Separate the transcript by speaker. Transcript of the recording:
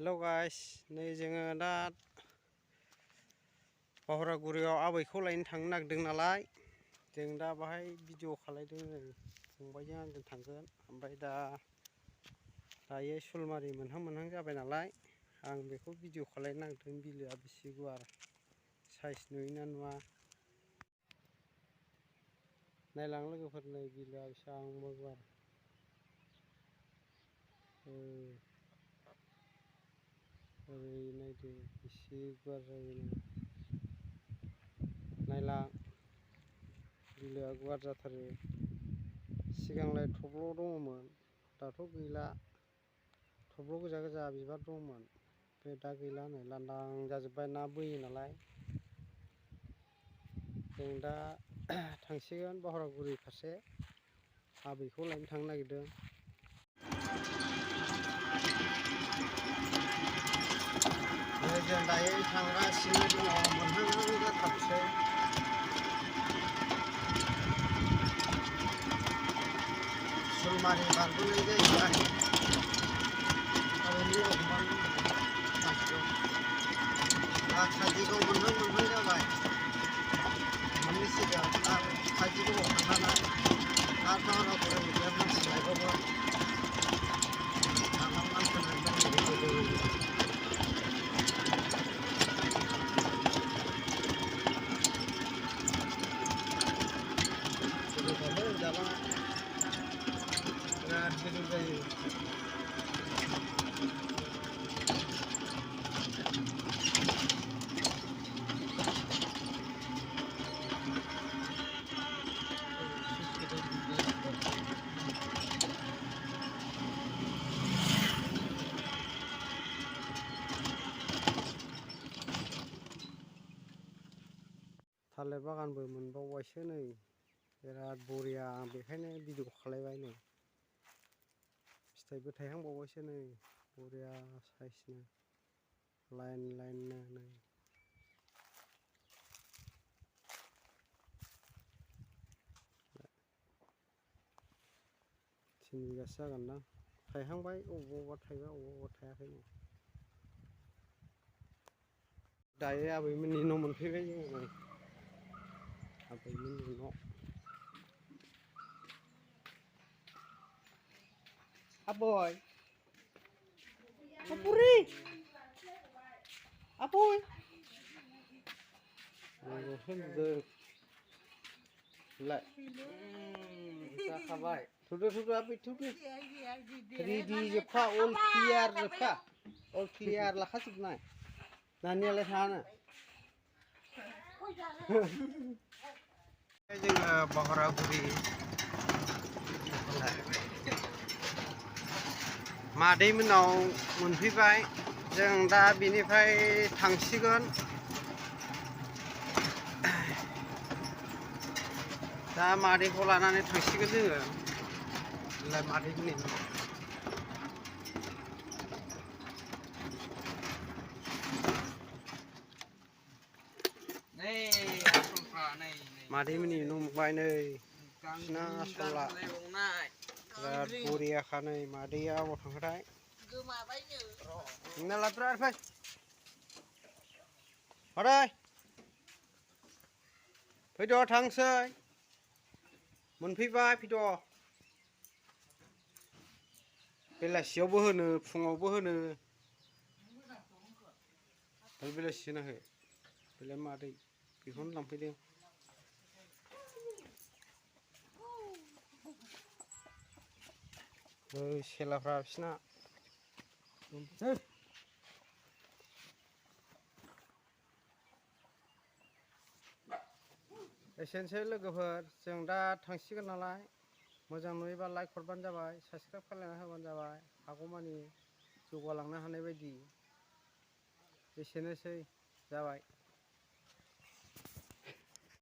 Speaker 1: Hello guys, नै जोङो दा बावरागुरियाव आबैखौ लायनो थांनो नागिरदों नालाय जों दा बाहाय भिडिअ खालायदों। फंबायजों आंजों थांगोन। ओमफ्राय दायो सुलमारि मोनहां जाबाय नालाय आं बेखौ भिडिअ खालायनो नागिरदों। बिलोआ बेसे गुवार साइज नुयोना नुवा नायलां लोगोफोर, नै बिलोआ बेसेबांबा गुवार। ओरै नायदो बेसे गुवार जायो। नायलां बिलोआ गुवार जाथारो। सिगांलाय थब्ल' दङमोन, दाथ' गैला। थब्ल' गोजा बिबार दंमोन, बे दा गैला। नै लांदां जाजोब्बाय, ना बोयो नालाय। जों दा थांसिगोन बावरागुरि फारसे, आबैखौ लायनो थांनो नागिरदों। जों दायो थांगासिनो दङ, मोनहां जाथारसै। सुलमारि बारबोनाय जाहैबाय। काजलगाव मोनहां जाबाय। मोननै सिगां आरो काजलगावआव थांनानै आरो बावरागुरियाव मानसि लायबावगोन। बिराद गोजौ जायो। थालिर बागानबो मोनबावबायसो नै, बिराद बरिया। आं बेखायनो भिडिअ खालायबाय। नै फिथाइबो थायहांबावबायसो, नै बरिया साइजनो लाइन नै। 3 बिगासो जागोनदां। थायहांबाय, अबावबा थायबाय, अबावबा थायाखै। नै दायो आबैमोननि न' मोनफैबाय जोङो। नै आबैमोननि न'। आबै, आबुरि, आबै जाखाबाय। थुदो आबै, थुदो। रेडि जोबखा, अल क्लियार जोबखा। अल क्लियार लाखाजोबनाय। नानियालाय थाङानो। जोङो बावरागुरि मादै मोननाव मोनफैबाय। जों दा बिनिफ्राय थांसिगोन। दा मादैखौ लानानै थांसिगोन जोङो मादैमोननि न'। मादैमोननि न' मोनबाय। नै बिसिना आस'ला बिराद बरियाखा। नै मादैया अबाव थांखोथाय, नोंना लाबोदो आरो फै। मादै फैद' थांसै, मोनफैबाय, फैद'। बेलासियावबो होनो, फुङावबो होनो। बेलासि होनाखै बेलाय मादै, बेखौनो लांफैदों। सेलाफ्रा बिसिना एसेनोसै लोगोफोर, जों दा थांसिगोन नालाय। मोजां नुयोबा लाइक हरबानो जाबाय, साबसक्राइब खालामना होबानो जाबाय। हागौमानि जौगालांनो हानाय बायदि। एसेनोसै जाबाय।